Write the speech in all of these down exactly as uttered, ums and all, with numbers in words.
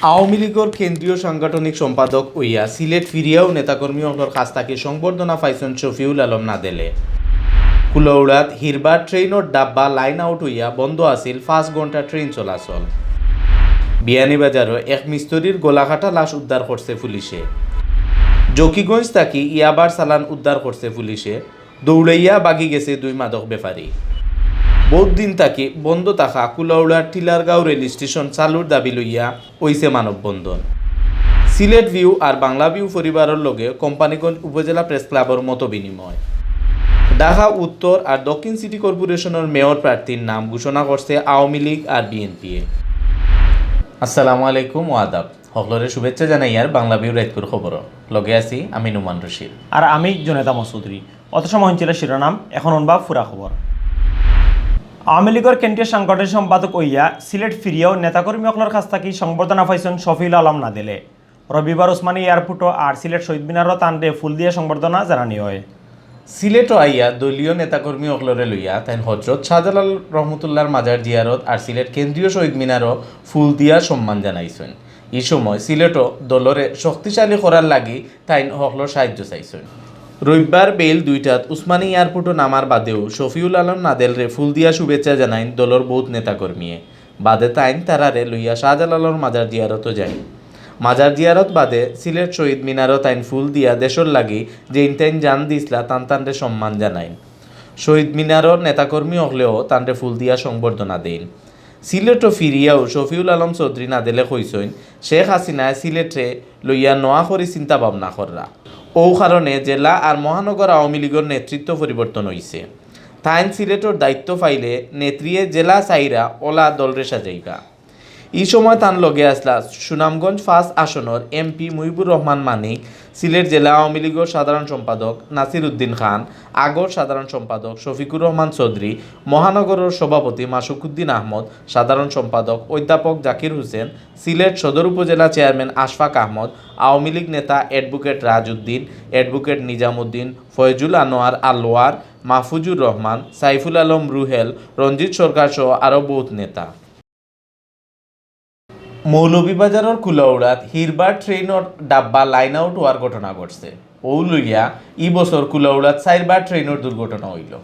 আওয়ামী লীগর কেন্দ্রীয় সাংগঠনিক সম্পাদক অইয়া সিলেট ফিরিয়াও নেতাকর্মী অকলর কাছ থাকি সংবর্ধনা পাইছইন শফিউল আলম নাদেলে। কুলাউড়াত হিরবার ট্রেইনর ডাব্বা লাইন আউট অইয়া বন্ধ আছিল পাঁচ ঘন্টা ট্রেইন চলাচল। বিয়ানীবাজারো এক মিস্ত্রির গলাকাটা লাশ উদ্ধার করছে পুলিশে। জকিগঞ্জ থাকি ইয়াবার চালান উদ্ধার করছে পুলিশে। দৌড়াইয়া বাগি গেছে দুই মাদক বেপারী। বউত দিন থাকি বন্ধ থাকা কুলাউড়ার টিলারগাঁও রেল স্টেশন চালুর দাবি লইয়া অইছে মানববন্ধন। সিলেট ভিউ আর বাংলা ভিউ পরিবারর লগে কোম্পানীগঞ্জ উপজেলা প্রেস ক্লাবর মতবিনিময়। ঢাকা উত্তর আর দক্ষিণ সিটি কর্পোরেশনর মেয়র প্রার্থীর নাম ঘোষণা করছে আওয়ামী লীগ আর বিএনপিয়ে। আসসালামু আলাইকুম ও আদাব। হকলরে শুভেচ্ছা জানাইয়ার বাংলা ভিউ রাইতকুর খবর। লগে আছি আমি নুমান রশিদ। আর আমি জুনেদা মসুদরি। অত সময় হুনছিলা শিরোনাম, এখন হুনবা পুরা খবর। আওয়ামী লীগর কেন্দ্রীয় সাংগঠনিক সম্পাদক অইয়া সিলেট ফিরিয়াও নেতাকর্মী অকলর কাছ থাকি সংবর্ধনা পাইছইন শফিউল আলম নাদেলে। রবিবার উসমানী এয়ারপোর্টো আর সিলেট শহীদ মিনারো তানরে ফুল দিয়া সংবর্ধনা জানানি অয়। সিলেটো আইয়া দলীয় নেতাকর্মী অকলরে লইয়া তাইন হজরত শাহজালাল রহমতুল্লাহর মাজার জিয়ারত আর সিলেট কেন্দ্রীয় শহীদ মিনারো ফুল দিয়া সম্মান জানাইছইন। ই সময় সিলেটো দলরে শক্তিশালী করার লাগি তাইন হকলর সাহায্য চাইছইন। রবিবার বেইল দুইটাত উসমানী এয়ারপোর্টো নামার বাদেও শফিউল আলম নাদেলরে ফুল দিয়া শুভেচ্ছা জানাইন দলর বউত নেতাকর্মীয়ে। বাদে তাইন তারারে লইয়া শাহজালালর মাজার জিয়ারতো যাইন। মাজার জিয়ারত বাদে সিলেট শহীদ মিনারো তাইন ফুল দিয়া দেশর লাগি যেইন তাইন জান দিছলা তান তানরে সম্মান জানাইন। শহীদ মিনারর নেতাকর্মী অকলেও তানরে ফুল দিয়া সংবর্ধনা দেইন। সিলেটো ফিরিয়াও শফিউল আলম চৌধুরী নাদেলে কইছইন, শেখ হাসিনায় সিলেটরে লইয়া নয়া করি চিন্তা ভাবনা কররা। অউ কারণে জেলা আর মহানগর আওয়ামী লীগর নেতৃত্ব পরিবর্তন অইছে। তাইন সিলেটর দায়িত্ব পাইলে নেত্রীয়ে জেলা ছাইরা অলা দলরে সাজাইবা। ই সময় তান লগে আছলা সুনামগঞ্জ পাঁচ আসনর এমপি মুহিবুর রহমান মানিক, সিলেট জেলা আওয়ামী লীগর সাধারণ সম্পাদক নাসির উদ্দিন খান, আগর সাধারণ সম্পাদক শফিকুর রহমান চৌধুরী, মহানগরর সভাপতি মাসুকুদ্দিন আহমদ, সাধারণ সম্পাদক অধ্যাপক জাকির হোসেন, সিলেট সদর উপজেলা চেয়ারম্যান আশফাক আহমদ, আওয়ামী লীগ নেতা অ্যাডভোকেট রাজউদ্দিন, অ্যাডভোকেট নিজামুদ্দিন, ফয়জুল আনোয়ার আলোয়ার, মাহফুজুর রহমান, সাইফুল আলম রুহেল, রঞ্জিত সরকার সহ আরও বউত নেতা। মৌলভীবাজারর কুলাউড়াত হিরবার ট্রেইনর ডাব্বা লাইন আউট অওয়ার ঘটনা ঘটছে। অউ লইয়া ই বছর কুলাউড়াত চাইরবার ট্রেইনর দুর্ঘটনা অইলো।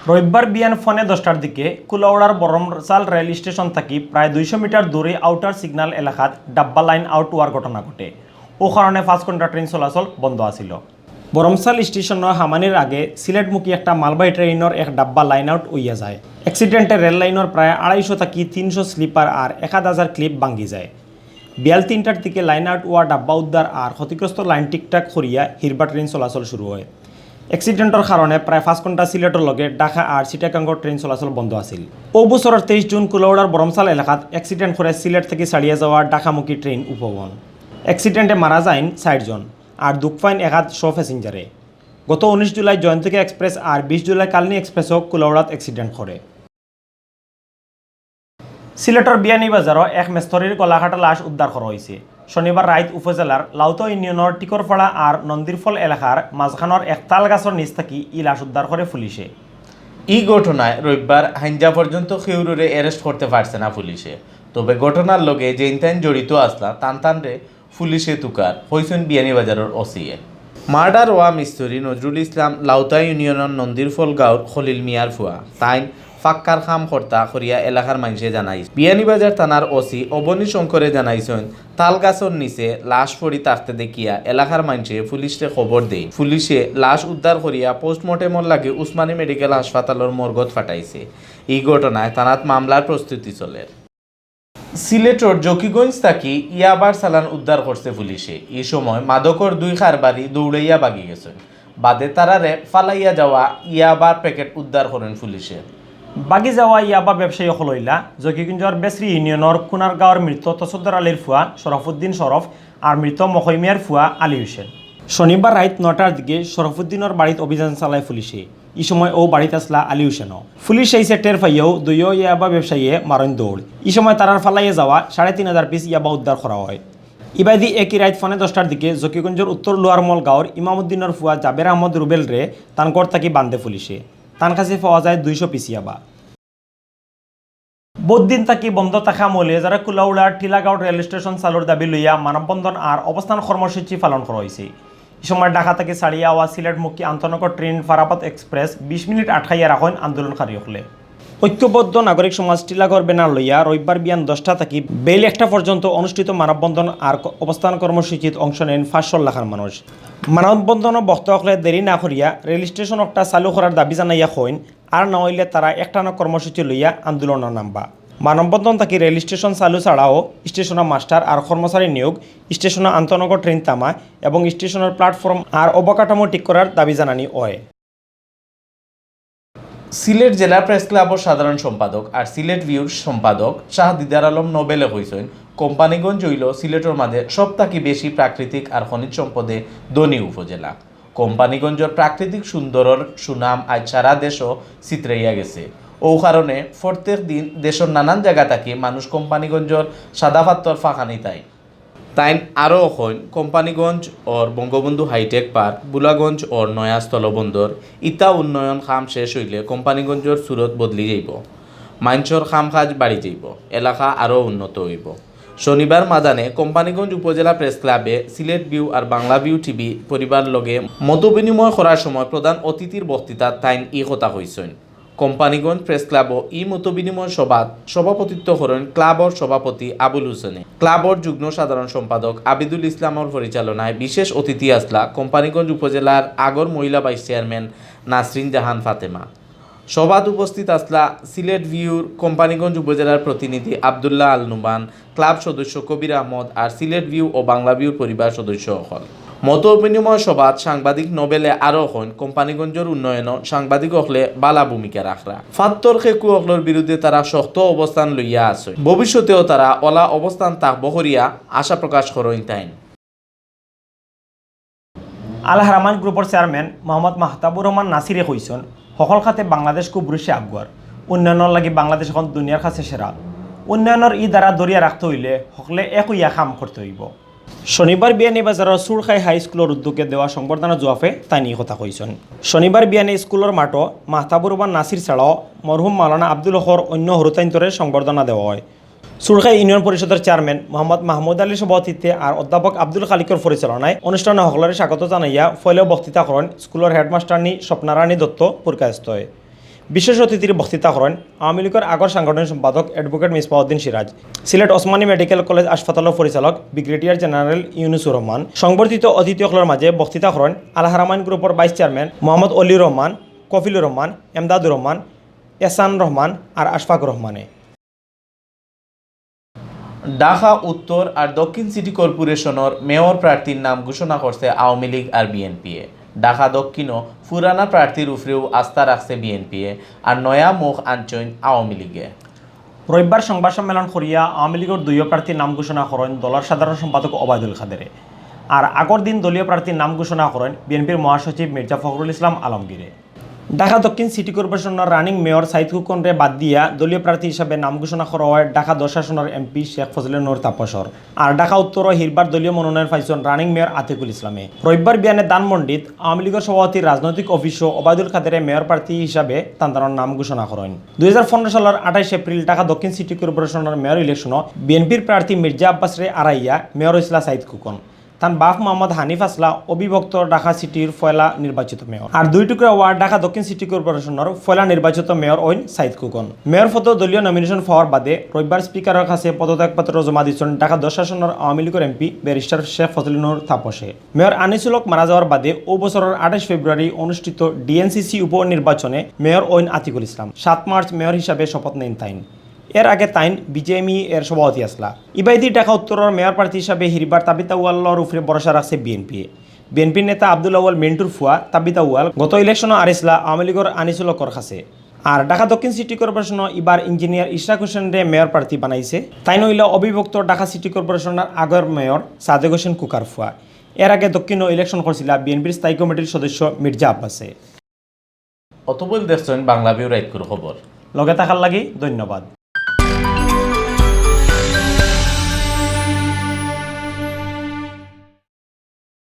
রবিবার বিয়ান পৌনে দশটার দিকে কুলাউড়ার বরমচাল রেল স্টেশন থাকি প্রায় দুইশো মিটার দূরে আউটার সিগন্যাল এলাকাত ডাব্বা লাইন আউট অওয়ার ঘটনা ঘটে। অউ কারণে পাঁচ ঘন্টা ট্রেইন চলাচল বন্ধ আছিল। বরমচাল স্টেশনো হামানির আগে সিলেটমুখী একটা মালবাহী ট্রেইনর এক ডাব্বা লাইন আউট অইয়া যায়। অ্যাক্সিডেন্টে রেল লাইনর প্রায় আড়াইশো থাকি তিনশো স্লিপার আর এক আধ হাজার ক্লিপ ভাঙ্গি যায়। বিয়াল তিনটার দিকে লাইন আউট অওয়া ডাব্বা উদ্ধার আর ক্ষতিগ্রস্ত লাইন ঠিকঠাক করিয়া হিরবার ট্রেইন চলাচল শুরু অয়। অ্যাক্সিডেন্টর কারণে প্রায় পাঁচ ঘন্টা সিলেটর লগে ঢাকা আর চিটাগাঙ্গর ট্রেইন চলাচল বন্ধ আছিল। অউ বছরর তেইশ জুন কুলাউড়ার বরমচাল এলাকাত অ্যাক্সিডেন্ট করে সিলেট থাকি ছাড়িয়া যাওয়া ঢাকামুখী ট্রেইন উপবন। অ্যাক্সিডেন্টে মারা যাইন চাইরজন। আর দুখ পাইন এক আধশো প্যাসেঞ্জারে। গত উনিশ জুলাই জয়ন্তিকা এক্সপ্রেস আর বিশ জুলাই কালনী এক্সপ্রেসও কুলাউড়াত অ্যাক্সিডেন্ট করে। সিলেটর বিয়ানীবাজারো এক মেস্তরির গলাকাটা লাশ উদ্ধার করা অইছে। শনিবার রাইত উপজেলার লাউতা ইউনিয়নর টিকরপাড়া আর নন্দিরফল এলাকার মাঝখানর এক তাল গাছর নিচ থাকি ই লাশ উদ্ধার করে পুলিশে। ই ঘটনায় রবিবার হাইঞ্জা পর্যন্ত কেউররে অ্যারেস্ট করতে পারছে না পুলিশে। তবে ঘটনার লগে যেইন তাইন জড়িত আছলা তান তানরে পুলিশে তুকার, কইছইন বিয়ানীবাজারর ওসিয়ে। মার্ডার অওয়া মিস্ত্রি নজরুল ইসলাম লাউতা ইউনিয়নর নন্দিরফল গাঁওর খলিল মিয়ার ফুয়া। তাইন পাক্কার কাম কর্তা করিয়া এলাকার মাইনষে জানাইছে। বিয়ানীবাজার থানার ওসি অবনী শঙ্করে জানাইছইন, তাল গাছর নিচে লাশ পড়ি থাকতে দেখিয়া এলাকার মাইনষে পুলিশরে খবর দেইন। পুলিশে লাশ উদ্ধার করিয়া পোস্টমর্টেমর লাগি উসমানী মেডিকেল হাসপাতালর মর্গত পাঠাইছে। ই ঘটনায় থানাত মামলার প্রস্তুতি চলের। সিলেটর জকিগঞ্জ থাকি ইয়াবার চালান উদ্ধার করছে পুলিশে। ই সময় মাদকর দুই কারবারি দৌড়াইয়া বাগি গেছইন। বাদে তারারে ফালাইয়া যাওয়া ইয়াবার প্যাকেট উদ্ধার করইন পুলিশে। বাগি যাওয়া ইয়াবা ব্যবসায়ী অকল অইলা জকিগঞ্জর বেসরি ইউনিয়নর কুনারগাঁওর মৃত তসদ্দর আলীর ফুয়া শরফুদ্দিন শরফ আর মৃত মখই মিয়ার ফুয়া আলী হোসেন। শনিবার রাইত নয়টার দিকে শরফুদ্দিনর বাড়িত অভিযান চালায় পুলিশে। ই সময় অউ বাড়িত আছলা আলী হোসেনও। পুলিশ আইছে টের পাইয়াউ দুইও ইয়াবা ব্যবসায়ীয়ে মারইন দৌড়। ই সময় তারার ফালাইয়া যাওয়া সাড়ে তিন হাজার পিস ইয়াবা উদ্ধার করা অয়। ইবাদি একই রাইত পৌনে দশটার দিকে জকিগঞ্জর উত্তর লোয়ারমল গাঁওর ইমামুদ্দিনর ফুয়া জাবের আহমদ রুবেলরে তান ঘর থাকি বান্ধে পুলিশে। তান কাছে পাওয়া যায় দুইশো পিস ইয়াবা। বউত দিন থাকি বন্ধ থাকা মৌলভীবাজার কুলাউড়ার টিলাগড় রেল স্টেশন চালুর দাবি লইয়া মানববন্ধন আর অবস্থান কর্মসূচি পালন করা অইছে। ই সময় ঢাকা থাকি ছাড়িয়া আওয়া সিলেটমুখী আন্তনগর ট্রেন ফারাপাত এক্সপ্রেস বিশ মিনিট আটকাইয়া রাখইন আন্দোলনকারী অকলে। ঐক্যবদ্ধ নাগরিক সমাজ টিলাগড় ব্যানার লইয়া রবিবার বিয়ান দশটা থাকি বেইল একটা পর্যন্ত অনুষ্ঠিত মানববন্ধন আর ক-, অবস্থান কর্মসূচিত অংশ নেইন পাঁচশো লাখান মানুষ। মানববন্ধনর বক্তা অকলে দেরি না করিয়া রেল স্টেশন একটা চালু করার দাবি জানাইয়া কইন, আর না অইলে তারা একটানা কর্মসূচি লইয়া আন্দোলনো নামবা। মানববন্ধন থাকি রেল স্টেশন চালু ছাড়াও স্টেশনর মাস্টার আর কর্মচারী নিয়োগ, স্টেশনর আন্তনগর ট্রেন থামা এবং স্টেশনর প্ল্যাটফর্ম আর অবকাঠামো ঠিক করার দাবি জানানি অয়। সিলেট জেলা প্রেস ক্লাবর সাধারণ সম্পাদক আর সিলেট ভিউর সম্পাদক শাহ দিদার আলম নোবেলে কইছইন, কোম্পানীগঞ্জ অইল সিলেটর মাঝে সব থাকি বেশি প্রাকৃতিক আর খনিজ সম্পদে ধনী উপজেলা। কোম্পানীগঞ্জর প্রাকৃতিক সুন্দরর সুনাম আজ সারা দেশও ছিতরাইয়া গেছে। ও কারণে প্রত্যেক দিন দেশর নানান জায়গা থাকি মানুষ কোম্পানীগঞ্জর সাদা পাথর ফাঁকানি তাই। তাইন আরও কইন, কোম্পানীগঞ্জ অর বঙ্গবন্ধু হাইটেক পার্ক, ভোলাগঞ্জ অর নয়া স্থলবন্দর, ইতা উন্নয়ন কাম শেষ অইলে কোম্পানীগঞ্জর সুরত বদলি যাইব, মাইনষর কাম কাজ বাড়ি যাইব, এলাকা আরও উন্নত অইব। শনিবার মাদানে কোম্পানীগঞ্জ উপজেলা প্রেস ক্লাবে সিলেট ভিউ আর বাংলা ভিউ টিভি পরিবার লগে মত বিনিময় করার সময় প্রধান অতিথির বক্তৃতাত তাইন ই কথা কইছইন। কোম্পানীগঞ্জ প্রেস ক্লাবও ই মতবিনিময় সভাত সভাপতিত্ব করেন ক্লাবর সভাপতি আবুল হোসেনে। ক্লাবর যুগ্ম সাধারণ সম্পাদক আবিদুল ইসলামর পরিচালনায় বিশেষ অতিথি আসলা কোম্পানীগঞ্জ উপজেলার আগর মহিলা ভাইস চেয়ারম্যান নাসরিন জাহান ফাতেমা। সভাত উপস্থিত আসলা সিলেট ভিউর কোম্পানীগঞ্জ উপজেলার প্রতিনিধি আব্দুল্লাহ আল নুমান, ক্লাব সদস্য কবির আহমদ আর সিলেট ভিউ ও বাংলা ভিউর পরিবার সদস্য অকল। মত বিনিময় সভাত সাংবাদিক নোবেলে আরও কইন, কোম্পানীগঞ্জর উন্নয়নও সাংবাদিক অকলে বালা ভূমিকা রাখরা। ফাত্তর খেকু অকলর বিরুদ্ধে তারা শক্ত অবস্থান লইয়া আছে। ভবিষ্যতেও তারা অলা অবস্থান তাকব করিয়া আশা প্রকাশ করইন তাইন। আল হারামাইন গ্রুপর চেয়ারম্যান মোহাম্মদ মাহতাবুর রহমান নাসিরে কইছইন, হকল খাতে বাংলাদেশ খুব বেশি আগুয়ার। উন্নয়নর লাগি বাংলাদেশ এখন দুনিয়ার কাছে সেরা। উন্নয়নর ই ধারা ধরিয়া রাখতে অইলে হকলে এক অইয়া কাম করতে অইব। শনিবার বিয়ানীবাজারর সুরখাই হাই স্কুলর উদ্যোগে দেওয়া সংবর্ধনা জুয়াফে তাইন ই কথা কইছইন। শনিবার বিয়ানে স্কুলর মাঠো মাহতাবুর রহমান নাসির ছাড়াও মরহুম মাওলানা আব্দুল হকর অন্য হুরুতাইন্তরে সংবর্ধনা দেওয়া অয়। সুরখাই ইউনিয়ন পরিষদর চেয়ারম্যান মোহাম্মদ মাহমুদ আলীর সভাপতিত্বে আর অধ্যাপক আব্দুল খালিকর পরিচালনায় অনুষ্ঠানো হকলরে স্বাগত জানাইয়া পয়লা বক্তৃতা করেন স্কুলর হেডমাস্টারনি স্বপ্নারানী দত্ত পুরকায়স্থ। বিশেষ অতিথির বক্তৃতা করেন আওয়ামী লীগর আগর সাংগঠনিক সম্পাদক অ্যাডভোকেট মিসবাউদ্দিন সিরাজ, সিলেট ওসমানী মেডিকেল কলেজ হাসপাতালর পরিচালক ব্রিগেডিয়ার জেনারেল ইউনুসুর রহমান। সংবর্ধিত অতিথি অকলর মাঝে বক্তৃতা করেন আল হারামাইন গ্রুপর ভাইস চেয়ারম্যান মোহাম্মদ অলিউর রহমান, কফিলুর রহমান, এমদাদুর রহমান, এহসান রহমান আর আশফাকুর রহমানে। ঢাকা উত্তর আর দক্ষিণ সিটি কর্পোরেশনর মেয়র প্রার্থীর নাম ঘোষণা করছে আওয়ামী লীগ আর বিএনপিয়ে। ঢাকা দক্ষিণও পুরানা প্রার্থীর উপরেও আস্থা রাখছে বিএনপিয়ে, আর নয়া মুখ আনছইন আওয়ামী লীগে। রবিবার সংবাদ সম্মেলন করিয়া আওয়ামী লীগর দুইও প্রার্থীর নাম ঘোষণা করেন দলর সাধারণ সম্পাদক ওবায়দুল কাদেরে। আর আগর দিন দলীয় প্রার্থীর নাম ঘোষণা করেন বিএনপির মহাসচিব মির্জা ফখরুল ইসলাম আলমগীরে। ঢাকা দক্ষিণ সিটি কর্পোরেশনর রানিং মেয়র সাইদ খোকনরে বাদ দিয়া দলীয় প্রার্থী হিসাবে নাম ঘোষণা করা অয় ঢাকা দশ আসনর এমপি শেখ ফজলে নূর তাপসর। আর ঢাকা উত্তরও হিরবার দলীয় মনোনয়ন পাইছইন রানিং মেয়র আতিকুল ইসলামে। রবিবার বিয়ানে ধানমন্ডিত আওয়ামী লীগর সভাপতির রাজনৈতিক অফিসও ওবায়দুল কাদেরে মেয়র প্রার্থী হিসাবে তান তানর নাম ঘোষণা করেন। দুই হাজার পনেরো সালর আঠাইশ এপ্রিল ঢাকা দক্ষিণ সিটি কর্পোরেশনর মেয়র ইলেকশনও বিএনপির প্রার্থী মির্জা আব্বাসরে আড়াইয়া মেয়র অইছলা সাইদ খোকন। তান বাফ মোহাম্মদ হানিফ আছলা অবিভক্ত ঢাকা সিটির পয়লা নির্বাচিত মেয়র। আর দুই টুকরা ওয়ার্ড ঢাকা দক্ষিণ সিটি কর্পোরেশনর পয়লা নির্বাচিত মেয়র অইন সাইদ খোকন। মেয়র পদো দলীয় নমিনেশন পাওয়ার বাদে রবিবার স্পিকারর কাছে পদত্যাগপত্র জমা দিছইন ঢাকা দশ আসনর আওয়ামী লীগর এমপি ব্যারিস্টার শেখ ফজলে নূর তাপসে। মেয়র আনিসুল হক মারা যাওয়ার বাদে অউ বছরর আঠাইশ ফেব্রুয়ারি অনুষ্ঠিত ডিএনসিসি উপনির্বাচনে মেয়র অইন আতিকুল ইসলাম। সাত মার্চ মেয়র হিসাবে শপথ নেইন তাইন। এর আগে তাইন বিজেএমইএর সভাপতি আছলা। ইবায়দি ঢাকা উত্তরর মেয়র প্রার্থী হিসাবে হিরবার তাবিত আউয়ালর উপরে ভরসা রাখছে বিএনপি। বিএনপির নেতা আব্দুল আউয়াল মিন্টুর ফুয়া তাবিত আউয়াল গত ইলেকশনও আরিছলা আওয়ামী লীগর আনিসুল হকর কাছে। আর ঢাকা দক্ষিণ সিটি কর্পোরেশনও ইবার ইঞ্জিনিয়ার ইশরাক হোসেনরে মেয়র প্রার্থী বানাইছে। তাইন অইলা অবিভক্ত ঢাকা সিটি কর্পোরেশনর আগর মেয়র সাদেক হোসেন কুকার ফুয়া। এর আগে দক্ষিণও ইলেকশন করছিলা বিএনপির স্থায়ী কমিটির সদস্য মির্জা আব্বাসে। অতপল দেখছইন বাংলা ভিউ রাইতকুর খবর। লগে থাকার লাগি ধন্যবাদ।